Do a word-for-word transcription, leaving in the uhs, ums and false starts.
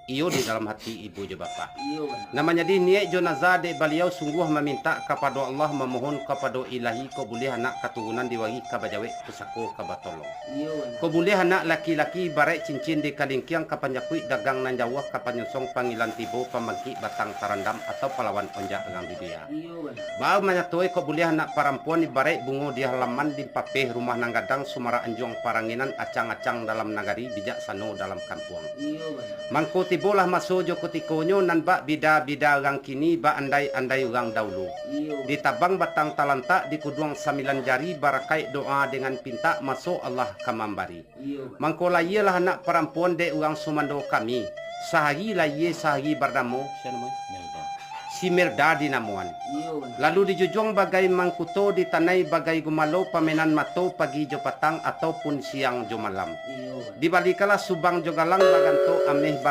iyo di dalam hati ibu jo bapak. Iyo, bana. Nan manjadi niaik jo nazar dek baliau sungguah mamintak kapado Allah, mamohon kapado Ilahi, kok buliah anak katurunan diwarih ka bajawek, pusako ka batolong. Iyo, bana. Kok buliah anak laki-laki baraik cincin di kalingkiang, ka panjapuik dagang nan jauah, ka panyusong panggilan tibo, pambangkik batang tarandam, atau palawan onjak rang di dunia. Iyo, bana. Baa manyato e, kok buliah anak parampuan ibaraik bungo di halaman, di papeh rumah nan gadang, sumarak anjuang paranginan, acang-acang dalam nagari, bijaksano dalam kampuang. Iyo, bana. Mangko tibolah maso jo kutikonyo, nan bak bida-bida urang kini, bak andai-andai urang daulu. Iyo. Ditabang batang talantak, dikuduang sambilan jari, barakaik doa dengan pintak, maso Allah ka mambari. Iyo, bana. Mangko layialah anak parampuan dek urang sumando kami. Sahari layia, sahari barnamo Sia namonyo? Melda. Si Melda dinamoan. Iyo, bana. Lalu dijujuang bagai mangkuto, ditanai bagai gumalo, pamenan mato pagi jo patang, ataupun siang jo malam. Iyo, bana. Dibalikanlah subang jo galang, baganto ameh